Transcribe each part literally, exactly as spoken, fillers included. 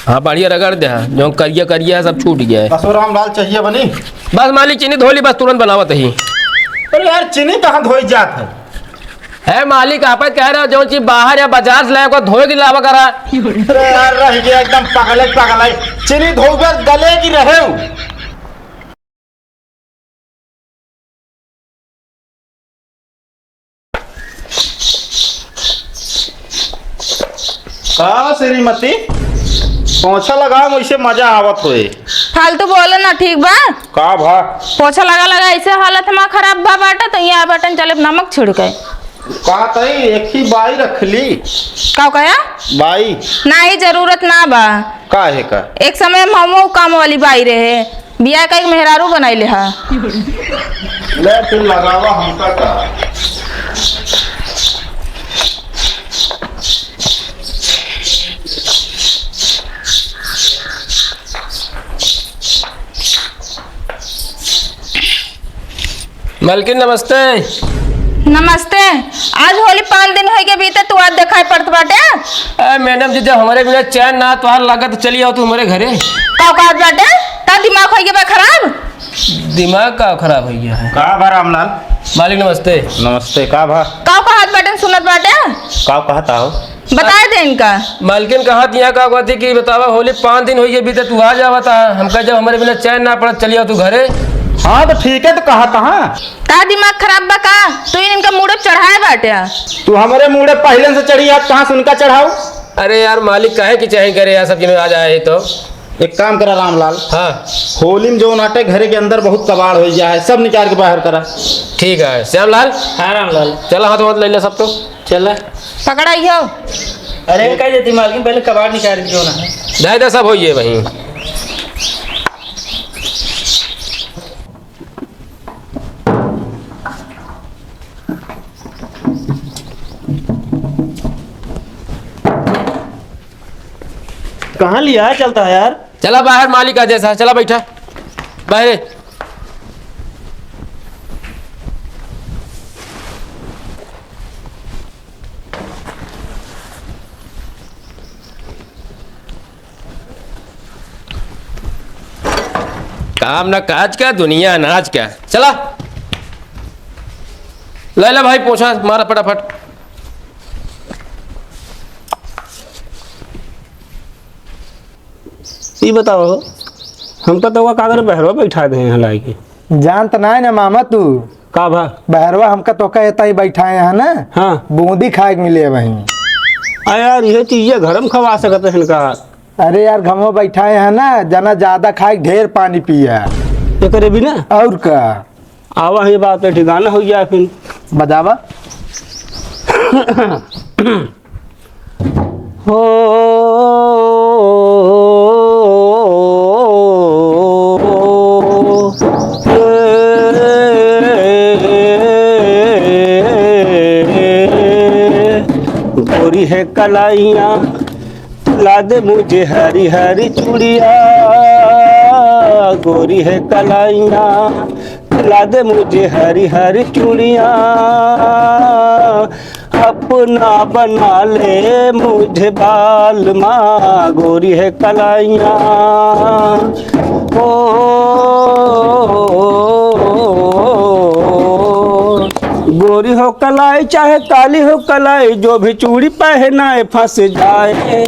हाँ, बढ़िया रगड़ दे, हाँ। जो करिया करिया है, सब छूट गया है। बस वो रामलाल चाहिए बनी। बस मालिक, चीनी धो ली, बस तुरंत बनावत ही। अरे यार, चीनी कहाँ धोई जात है? है मालिक, आप कह रहे हो, जो चीज बाहर या बाजार से लाए, को धोए के लावा करा। अरे यार, रह गया एकदम पगले पगले। चीनी धोए पर गले की रहे हो। का श्रीमती, पोछा लगावे में वैसे मजा आवत होए। फालतू बोले ना, ठीक बा? का भा? पोछा लगा लगा ऐसे हालत हमार खराब भा बाटे, तो यहाँ बटन चले नमक छिड़के। का तई एक ही बाई रख ली? का कहा? बाई? नाही, जरूरत ना बा। का है का? एक समय में हमहू काम वाली बाई रहे, बियाह कइके मेहरारू बनाई ले हा। ले फिर लगावा हमका का। मलकिन नमस्ते। नमस्ते। आज होली पाँच दिन होइगे बीते, तू आज देखाई पड़त बाटे। ए मैडम जी, जब हमरे बिना चैन ना तोहार लागत, चली आओ तू हमरे घरे। का औकात बाटे? का दिमाग होइगे बा खराब? दिमाग का खराब होइ गया है? का भा रामलाल? मालिक नमस्ते। नमस्ते, का भा? का कहत बाटे सुनत बाटे? का कहत आओ? बताए दे इनका। मालकिन कहत यहाँ का कहती कि बतावा, होली पाँच दिन होइगे बीते, तू आ जावत हा। हमका जब हमरे बिना चैन ना पड़त, चली आओ तू घरे। हाँ, तो ठीक है, तो कहत हा। का दिमाग खराब बा का? तू इनका मूड़े चढ़ाए बाटे। तू हमरे मूड़े पहिले से चढ़ी, आज कहाँ से उनका चढ़ाऊ? अरे यार, मालिक काहे की चाहे करे यार, सब जिम्मेदार आए है तो। एक काम करा रामलाल। हाँ। होली में जो नाटे घरे के अंदर बहुत कबाड़ होइ गया है, सब निकाल के बाहर करा। ठीक है श्यामलाल। हाँ रामलाल। चला हाथ वाथ ले ले सब तो। चला। पकड़ा ही हो। अरे कह देती मालकिन, पहले कबाड़ निकाल के जो ना। दे दे, सब होइए वहीं। कहाँ लिया चलता है यार? चला बाहर, मालिक आ जैसा, चला बैठा बाहरे। काम ना काज का, दुनिया अनाज का। चला। ले ला भाई, पोछा मारा फटाफट। ई बताओ, हमका तो का करे बहरवा बैठा दे हैं लाइके। जानत नाहीं ना मामा तू। का भा? बहरवा हमका तोका एता ही बैठाए हैं ना। हाँ। बूंदी खाए के मिले वहीं। अरे यार, ये चीजें घर में खवा सकत हैं इनका। अरे यार, घमवा बैठाए हैं ना, जना ज्यादा खाए, ढेर पानी पिया। एकरे बिना? और का? आवा, ये बात है, ठिकाना हो गया फिर। बजावा। हो, गोरी है कलाइयाँ, ला दे मुझे हरी हरी चूड़िया, गोरी है कलाइयाँ, ला दे मुझे हरी हरी चूड़िया, अपना बना ले मुझे बालमा, गोरी है कलाइयाँ। ओ, गोरी हो कलाई चाहे काली हो कलाई, जो भी चूड़ी पहनाए फंस जाए।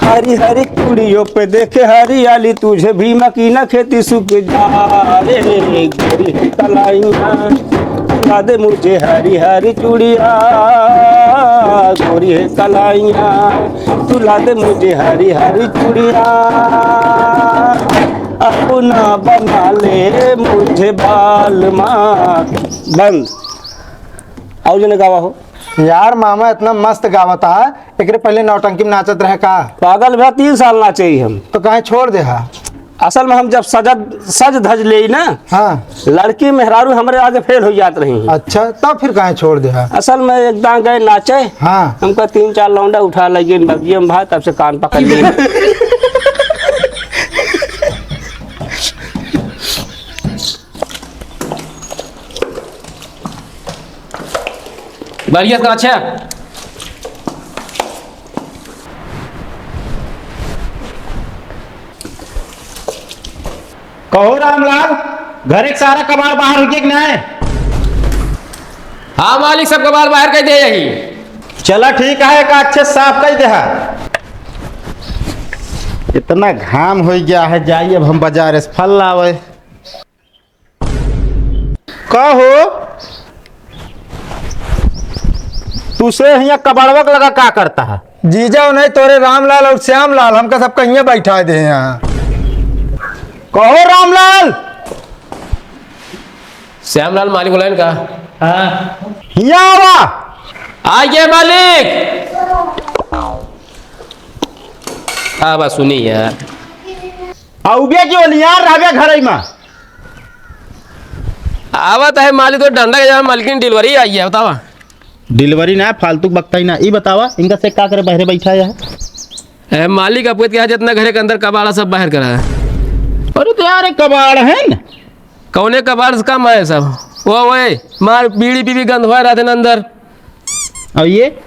हरी हरी चूड़ियों पे देखे हरियाली, तुझे भी मकीना खेती सूख जाए। गोरी है कलाइयाँ, ला दे मुझे हरी हरी चूड़िया, गोरी है कलाइयाँ, तू ला दे मुझे हरी हरी चूड़िया, अपना बना ले मुझे बालमा। बंद। और जने गावा हो। यार मामा इतना मस्त गावत हा, एकरे पहले नौटंकी में नाचत रहे का? पागल भा, तीन साल नाचे ही हम। तो काहे छोड़ दे हा? असल में हम जब सजद, सज धज लेई ना, हाँ। लड़की मेहरारू हमरे आगे फेल हो जात रही। अच्छा, तब फिर काहे छोड़ दे हा? असल में एक दां गए नाचे, हाँ। हमका तीन चार लौंडा उठा लगे बगिया में भा, तब से कान पकड़ लिए। बढ़िया से अच्छा। कहो रामलाल, घरे क सारा कबाड़ बाहर होइ गए कि नाहीं? हाँ मालिक, सब कबाड़ बाहर कइ दे यही। चला ठीक है, एक अच्छे साफ कइ देहा। इतना घाम होइ गया है, जाई अब हम बजारे से फल लावे। का हो? तू से हियाँ कबाड़वा के लगा का करता है? जीजा, उन्हें तोरे रामलाल और श्यामलाल हमका सबका हियाँ बैठा दे यहाँ। कहो रामलाल। श्यामलाल मालिक बोलाइन का? हाँ। हियाँ आवा। आ गए मालिक। आवा सुनी यार। आउबे क्यों नहीं यार, रहबे घरई में। आवत है मालिक, तो डंडा के जहाँ मालकिन delivery आई है, बतावा। Delivery ना, फालतू बकता ही ना। ई बतावा, इनका से का करे बहरे बैठा है? ए, मालिक, आपके क्या जितना घरे के अंदर कबाड़ा सब बाहर करा है। अरे तो यार, एक कबाड़ है न? कौने कबाड़ से कम है सब? वो, वो, ए, मार बीड़ी पी भी गंधवा रहते न अंदर। और ये?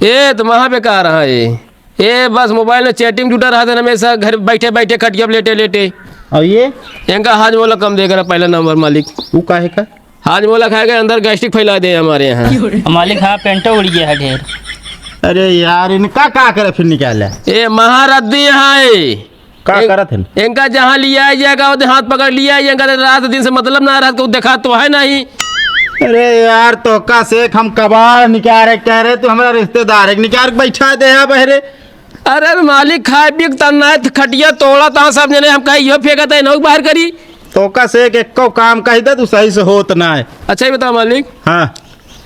ए, तो वहाँ पे कहा रहा है। ए, बस mobile में chatting जुटा रहते न हमेशा, घर बैठे बैठे खटिया पे लेटे लेटे। और ये? इनका हाजमोला कम देख रहा पहला नंबर मालिक। वो काहे का? हाजमोला खाए के अंदर gastric फैला दे हमारे यहाँ। मालिक, हाँ, पेंटो उड़ गया है ढेर। अरे यार, इनका का करे फिर निकाले? ए, महारद्दी यहाँ है। का एक, करत हन? इनका जहाँ लिया जाएगा, वो हाथ पकड़ लिया, इनका तो रात दिन से मतलब ना रहत, को देखा तो है नहीं। अरे यार, तो का से हम कबाड़ निकाले कह रहे, तू हमारा रिश्तेदार है, निकाल के बैठा दे यहाँ बहरे। अरे मालिक, खाए पी के तन ना है, खटिया तोड़ा तहाँ सब जने, हम कहे इहो फेंकत है, इनहू के बाहर करी। तोका से एक एक्को काम कही दे, तू सही से होत ना है। अच्छा, ये बताओ मालिक। हाँ।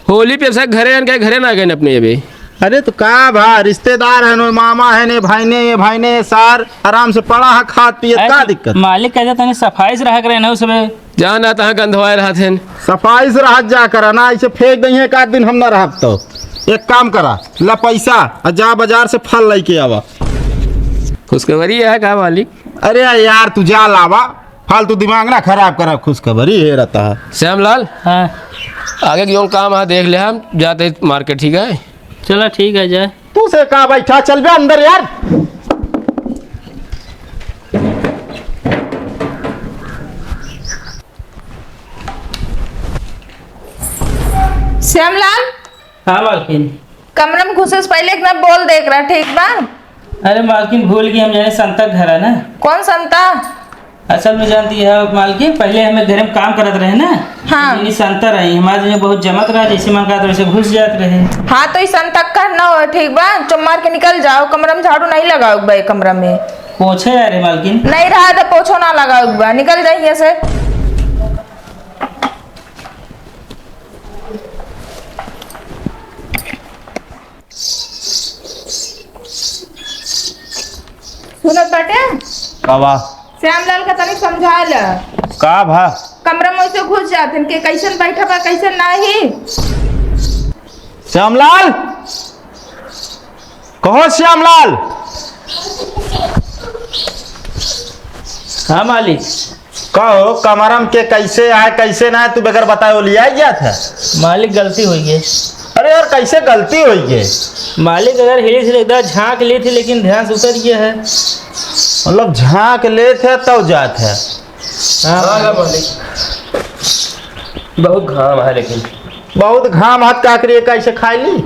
होली पे सब घरे आन के घरे ना गए अपने अभी। अरे तो का भा, रिश्तेदार है, नो मामा है, ने भाई ने, ये भाई ने, ये सार आराम से पड़ा है, खात पियत, का अरे दिक्कत? मालिक कहते तनी सफाई से रहा करे ना उसमें। जहाँ ना तहाँ गंधवाए रहत हैं। सफाई से रहत जा करा ना, ऐसे फेंक दइहे एक आध दिन हम ना रहब तो। एक काम करा, ला पैसा, आ जा बजार से फल लइके आवा। खुशखबरी है का मालिक? अरे यार, तू जा लावा, फालतू दिमाग ना खराब करा, खुशखबरी है रहता है। श्यामलाल, हाँ। आगे के जौन काम है देख ले, हम जाते market, ठीक है? चला ठीक है, जाए। तू से का बैठा, चल बे अंदर यार। श्यामलाल। हाँ मालकिन। कमरा में घुसे से पहले एक ना बोल दे एकरा, ठीक बा? अरे मालकिन, भूल गई, हम जाने संता के घर है ना। कौन संता? असल में जानती है मालकिन, पहले हमें घर में काम करत रहे ना, हाँ। इन्हीं संता रही, हमारे जो बहुत जमत रहा, जैसे मन करत वैसे घुस जात रहे। हाँ, तो ई संता का ना हो, ठीक बा? चुप मार के निकल जाओ, कमरा में झाड़ू नहीं लगाओ बा, कमरा में। पोछे आ रहे मालकिन। नहीं रहा तो पोछो ना लगाओ बा, निकल जाइए से। सुनत बाटे? का बा? श्यामलाल का तनी समझा ल। का भा? कमरा में से घुस जात हन के कैसन बैठा बा, कैसन नाही। श्यामलाल, कहो श्यामलाल। हाँ मालिक। कहो, कमरा में के कैसे आए, कैसे ना आए, तू बगैर बताए वो लिया गया था? मालिक, गलती होइ गई। अरे यार, कैसे गलती होइ गई? मालिक, अगर हिली से एक बार झांक ली थी, लेकिन ध्यान से उतर गया है। मतलब, झांक ले थे तब जात है। हाँ। हाँ, हाँ, मालिक। बहुत घाम है, लेकिन। बहुत घाम हाथ का करिए, कैसे खाई ली?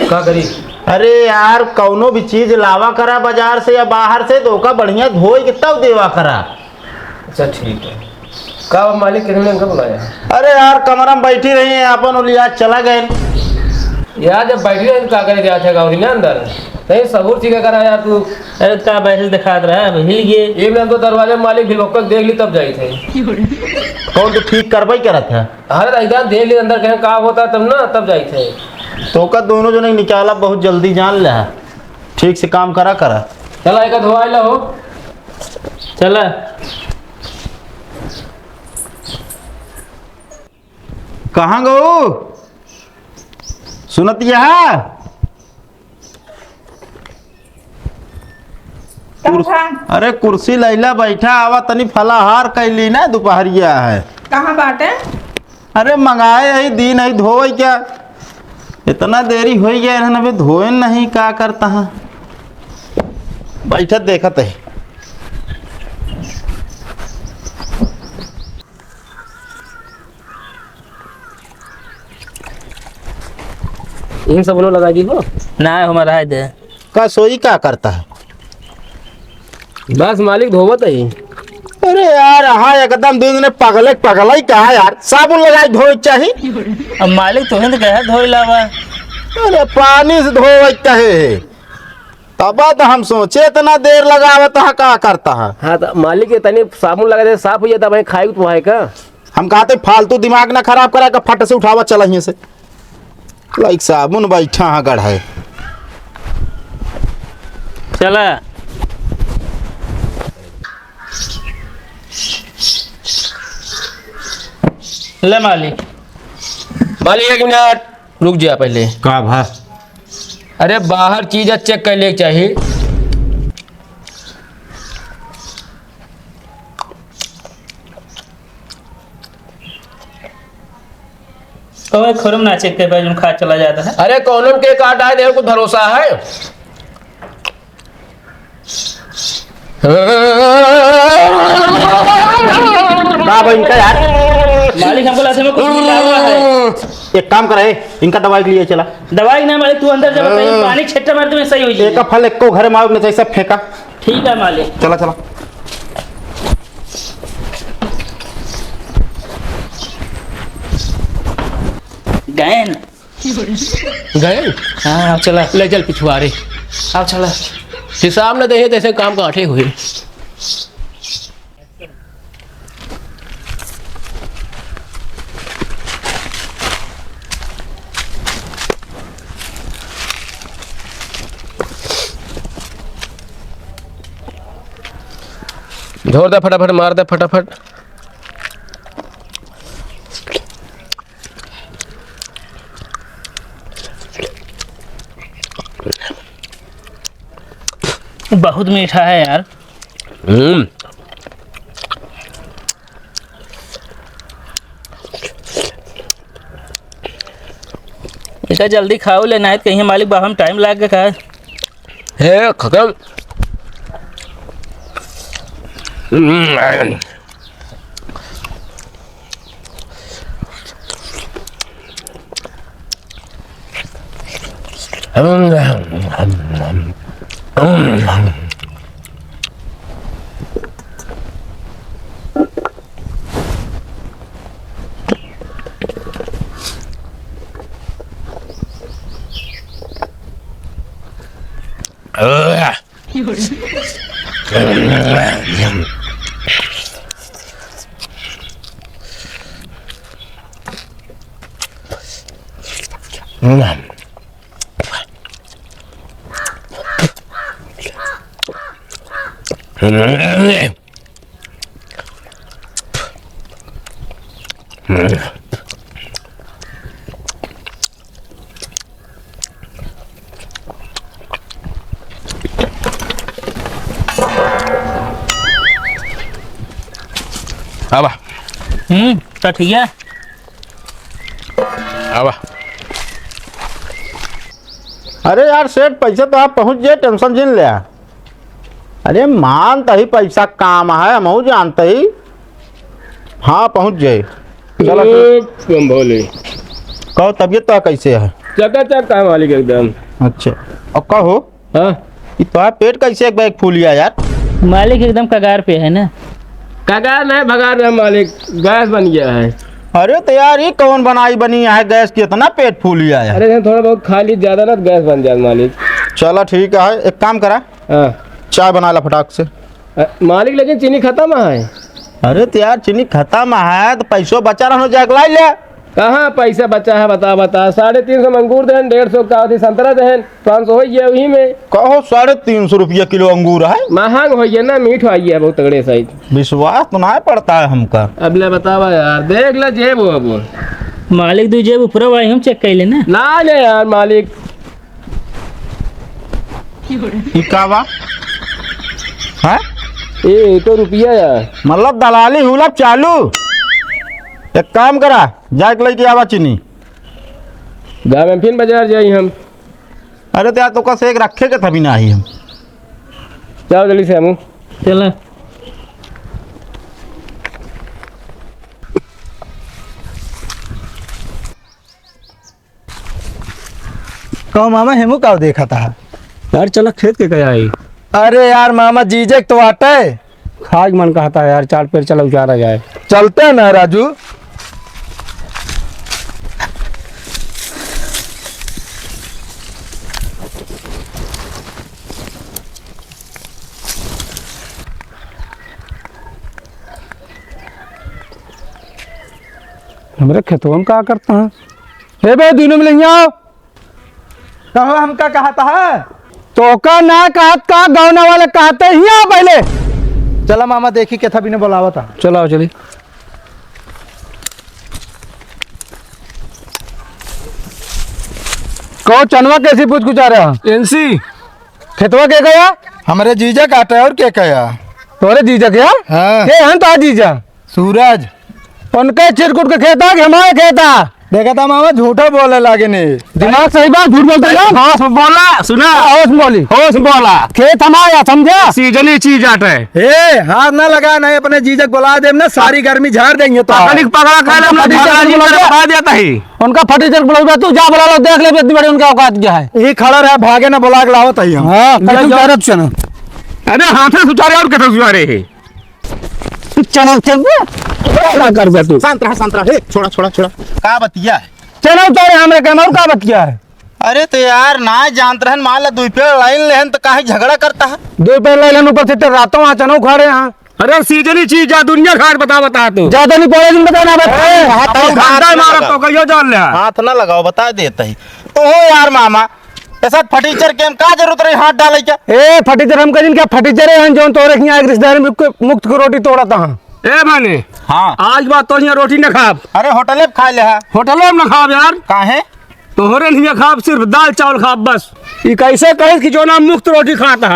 का करी? अरे यार, कौनो भी चीज लावा करा बाजार से या बाहर से, तो ओका बढ़िया धोई के तब देवा करा। अच्छा, ठीक है। का बा मालिक, कितने का बुलाया? अरे यार, कमरा में बैठी रही है, अपन उलिया चला गए। यार, जब बैठी रही तो का करे जात है गाँव में अंदर? नहीं, सबूर ठीक है करा यार तू। अरे, का बैठे दिखात रहा है, हिल गए। ये मिलन तो दरवाजे में मालिक भी लोकल देख ली तब जाई थे। कौन तू ठीक करवाई करत है? अरे, तो इधर देख ली अंदर कहीं का होता है तब ना, तब जाई थे। तो का दोनों जने निकाला बहुत जल्दी जान ले है। ठीक से काम करा करा। चला, एक धोआई ला हो। चला। कहाँ गऊ? सुनत यहा? का कुर्स-, था? अरे कुर्सी लैला बैठा, आवा तनी फलाहार कैली ना, दुपहरिया है। कहाँ बाटे? अरे मंगाए है, दिन है, धोए क्या? इतना देरी होइ गया है, अभी धोए नहीं, का करता है? बैठत देखत है। यही साबुन लगा दी हो। ना, हमारा है दे। का सोई का करता है? बस मालिक धोवत ही। अरे यार, हाँ, एकदम दिन ने पगले, पगले ही कहा यार, साबुन लगाई धोए चाही। अब मालिक तोहे तो कहे धोए लावा। अरे पानी से धोए कहे है। तब तो हम सोचे इतना देर लगावत है, का करता है? हाँ, तो मालिक ये तनी साबुन लगा दे, साफ हो जाता भाई, खाए तो है का? हम कहते फालतू दिमाग ना खराब करा, का फट से उठावा चला हियां से। लाइक साबुन बैठा हाँ गढ़ है। चला। ले मालिक। मालिक, एक मिनट रुक जा पहले। का भा? अरे, बाहर चीज चेक कर ले के चाही। ओए, खोरम ना चेक कर पाए, जो खा चला जाता है। अरे, कौनम के काट आए, देखो, कुछ भरोसा है? का बा इनका यार? मालिक, हमको लगे में कुछ मिला हुआ है। एक काम करे, इनका दवाई के लिए चला। दवाई ना मालिक, तू अंदर जा, बताइए, हाँ। पानी छट्टा मार दे, मैं सही हो जाएगी। एक फल एको घर में आवे, नहीं तो सब फेंका। ठीक है मालिक। चला, चला। गए न? गए? हाँ, चला। ले चल पिछुआरे। आओ, चला। हिसाब न देहे, तैसे काम काटे हुए। झोर दे फटाफट, मार दे फटाफट। बहुत मीठा है यार। हम्म। इका जल्दी खाओ ले, नाहीं तो कहीं मालिक बाहर में टाइम लाग के खाए। हे खत्म। हम्म। आवा। हम्म, तो ठीक है। आवा। अरे यार सेठ, पैसा तो आप पहुँच जाए, tension जिन ले। अरे मान तही पैसा काम है, हमहू जानत ही। हाँ, पहुँच जाए। चलो, ए, चलो। बम भोले। कहो, तबीयत तो कैसे है? चकाचक है मालिक एकदम। अच्छा, और कहो, हाँ? ई तोहार पेट कैसे एक बैग फूल गया यार? मालिक एकदम कगार पे है ना। कगार नहीं, भगार रहा मालिक, गैस बन गया है। अरे तो यार, ये कौन बनाई बनी है गैस की, इतना पेट फूल गया है? अरे, थोड़ा बहुत खा ली, ज्यादा ना तो गैस बन जाए मालिक। चलो ठीक है, एक काम करा, हाँ। चाय बना ला फटाक से। अ, मालिक, लेकिन चीनी खत्म है। अरे तो यार, चीनी खत्म है तो पैसो बचा रहनो, जाके लाई ले। कहाँ पैसा बचा है, बता, बता। साढ़े तीन सौ में अंगूर देहन, डेढ़ सौ का अथी संतरा देहन, पाँच सौ हो गया वही में। कहो, साढ़े तीन सौ रुपया किलो अंगूर है? महंग हो गया ना, मीठ हो गया बहुत तगड़े साइज। विश्वास तो ना पड़ता है हमका। अब ले बतावा यार, देख ले जेब हो अब। मालिक, दू जेब ऊपर भाई, हम चेक कर लेना। ना ले यार मालिक, ई का बा? हैं? ए, ई तो रुपया यार। मतलब दलाली हुलप चालू। एक काम करा, जाके लेके आवा चीनी। गाँव में फिर बाजार जाई हम। अरे तो यार, तो कस एक रखे के तभी ना आई हम। जाओ जल्दी से हमू। चला। कहो मामा, हेमू का देखत ह? यार, चला खेत के कहे आई। अरे यार मामा, जीजक तो आटे। खाए के मन कहत ह यार, चार पेड़ चला उचारा जाए। चलते हैं ना राजू। हमरे खेतवा में का करत ह? ए बे, दुनों मिल हियाँ आओ। कहो, हमका कहत ह? तोका ना कहत का, गौना वाले कहते ही आओ पहले। चला मामा, देखी केथा बिने बोलावत ह। चलाओ, चली। कहो, चनवा कैसी पूछ गुजारे ह? एनसी। खेतवा के गया? हमरे जीजक आटे और के कहा? तोरे जीजक या? हाँ। के हन तो जीजा? सूरज। उनके चिरकुट के खेता कि हमारे खेता? देखा था मामा, झूठा बोले लागे ने। दिमाग सही बा, झूठ बोलते हो? होश में बोला, सुना। होश में बोली। होश में बोला। खेत हमारा, समझा? सीजनी चीज आटे। ए, हाथ ना लगा, नहीं अपने जीजक बुला देम ना, सारी गर्मी झाड़ देंगे तो। पकड़ी पकड़ा खा ले, अपना फटीचर झगड़ा जी बुला कर दे। खा देता ही। उनका फटीचर बुलाओ, तू जा बुला लो, देख ले इतनी बड़ी उनका औकात क्या है। ये खड़ा रहा, भागे ना, बुला के लाओ तही हम। हाँ, चलो, चलो, जाओ। चलो। अरे हाथ से सुचारे और कैसे सुचारे है? चलो, चल बे। क्या कर बे तू? शांत रहा, शांत रहा। हे, छोड़ा, छोड़ा, छोड़ा। का बतिया है? चलो, उतारे हमरे काम, और का बतिया है? अरे तो यार, ना जानत रहन, मान ला दुई पेड़ लाइन लेहन तो काहे झगड़ा करता है? दुई पेड़ लाइन ऊपर से तो रातों वहाँ चनो खड़े हैं। अरे सीजनी चीज जा, दुनिया खाट बता, बता तू। ज्यादा नहीं पड़े, दिन बता ना बता। ए, हाथ, हाथ, हाथ ना मारब तो कहियो जान ले। हाथ ना लगाओ, बता देता ही। तो हो यार मामा, ऐसा फटीचर के हम का जरूरत रही हाथ डाले के? ए, फटीचर हम कहिन क्या? फटीचर है हम, जौन तोरे हियाँ एक रिश्तेदार में मुक्त को रोटी तोड़त ह। ए माने, हाँ। आज बाद तो हियाँ रोटी न खाब। अरे होटले पे खा ले हा। होटलो में न खाब यार। काहे? तोहरे हियाँ खाब सिर्फ दाल चावल खाब बस। ई कैसे कहे कि जो ना मुक्त रोटी खात ह?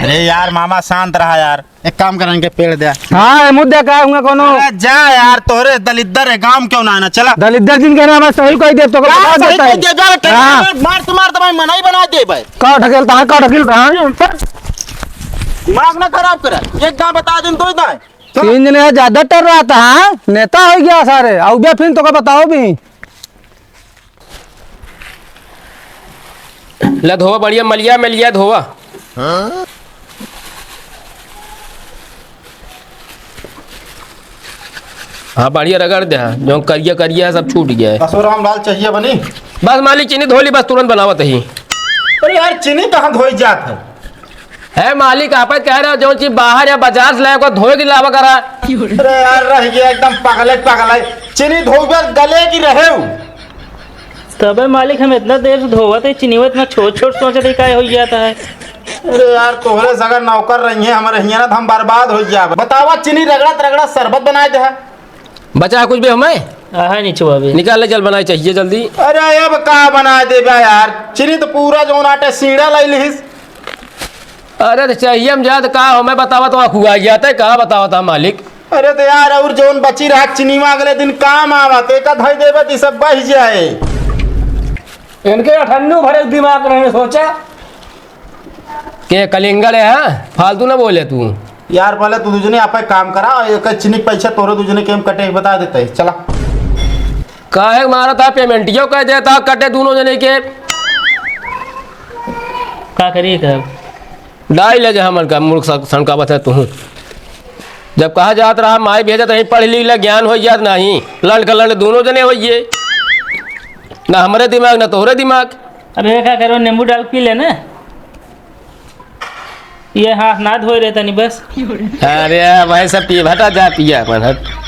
अरे यार मामा शांत रहा यार। एक काम करा, इनके पेड़ दे। हाँ, ये मुद्दा का हुआ कोनो? अरे जा यार, तोहरे दलिद्दर है, गाँव क्यों ना आना, चला। दलिद्दर जिन कहना, मैं सही कह दे, तो का बता सही देता कह है। दे, जा रे, हाँ। मार तो मार, तो भाई मनाई बना दे भाई। का ढकेलता है, का ढकेलता है? दिमाग ना खराब करे, एक गाँव बता दिन तो ही ना है। चला। तीन जने ज्यादा टर रहा था, हाँ? नेता हो गया सारे, अउबे फिर तो का बताओ भी। ले धोवा बढ़िया मलिया में लिया धोवा। हाँ, बढ़िया रगड़ दे, हाँ, जो करिया करिया है, सब छूट गया है। बसो राम लाल चाहिए बनी। बस मालिक, चीनी धो ली, बस तुरंत बनावत ही। अरे यार, चीनी कहाँ धोई जात है? है मालिक, आप कह रहे हो, जो चीज बाहर या बाजार से लाए, को धोए के लावा करा। अरे यार, रह गया एकदम पगले पगले। चीनी धोबे गले की रहे हो? तबे मालिक, हम इतना देर से धोवत है, चीनीवा इतना छोट छोट सोचत है, काय हो जाता है? अरे यार, तोहरे से अगर नौकर रही है हमारे हियाँ ना, तो हम बर्बाद हो जाए। बतावा, चीनी रगड़त रगड़त शरबत बनाए दे है। बचा कुछ भी हमें? आहा, निचवा भी। निकाल ले, जल बनाए चाहिए जल्दी। अरे अब का बनाए देबा यार, चीनी तो पूरा जौन आटे सीढ़ा लाई लिहिस। अरे तो चाहिए हम जात का हो, मैं बतावा तो खुआ जाता है, का बतावा था मालिक? अरे तो यार, और जौन बची रहा चीनीवा अगले दिन काम आवा, तो एका धई देबा तो सब बह जाए। इनके अठन्नू भरे दिमाग नहीं सोचा। के कलिंगड़ है, हाँ? फालतू ना बोले तू। यार, पहले तू दूजने आप एक काम करा, और एक चीनी के पैसा तोरे दूजने के हम कटे बता देते हैं, चला। काहे मारा था, पेमेंटियो कह देता, कटे दोनों जने के। का करिए का? डाई ले जा हमन का मूर्ख स-, सनकावत है तू। जब कहा जात रहा, माई भेजत रही, पढ़ लिख ले, ज्ञान हो जात नहीं, लंड का लंड दोनों जने होइए, ना हमरे दिमाग, ना तोहरे दिमाग। अरे का करो, नींबू डाल पी लेना। ये हाथ ना धोए रहे तनी बस। अरे भाई, सब पिए, हटा जा, पिया अपन, हट।